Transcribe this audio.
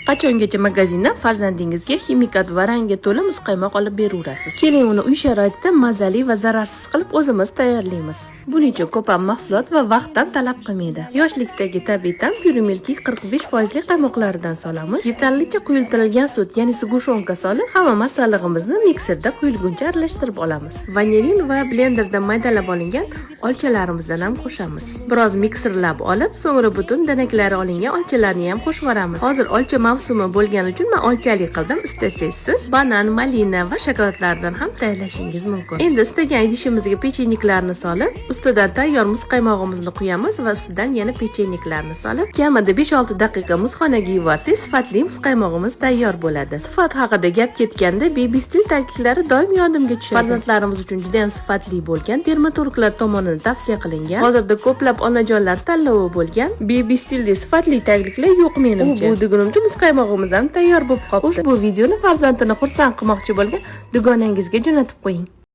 Qachongacha magazindan farzandingizga ximikat va rangga to'la muzqaymoq olib beraverasiz? Keling, uni uy sharoitida mazali va zararsiz qilib o'zimiz tayyorlaymiz. Buning uchun ko'p ham mahsulot va vaqtdan talab qilmaydi. Yoshlikdagi tabiiy ta'm Pure Milky 45 foizli qaymoqlaridan solamiz. Yetarlicha quyultirilgan sut, ya'ni сгущёнка solib, hamma masallig'imizni mikserda quyilguncha aralashtirib olamiz. Vanilin va blenderda maydalab olingan olchalarimizdan ham qo'shamiz. Biroz mikserlab olib, so'ngra butun danaklari olingan olchalarni ham qo'shib yuboramiz. Hozir olcha mavsumi bo'lgani uchun men olchali qildim. Istasangiz, siz banan, malina va shokoladlardan ham tayyorlashingiz mumkin. Endi istagan idishimizga pechenniklarni solib, ustidan tayyor muzqaymog'imizni quyamiz va ustidan yana pechenniklarni solib, kamida 5-6 daqiqa muzxonaga yuborsak, sifatli muzqaymog'imiz tayyor bo'ladi. Sifat haqida gap ketganda, Baby Style tagliklari doim yodimga tushadi. Farzandlarimiz uchun juda ham sifatli bo'lgan, dermatologlar tomonidan tavsiya qilingan, hozirda ko'plab onajonlar tanlovi bo'lgan Baby Style sifatli tagliklar yo'q menimcha. U bu degunimcha muzqaymog'imiz ham tayyor bo'lib qolibdi. Ushbu videoni farzandini xursand qilmoqchi bo'lgan dugonangizga jo'natib qo'ying.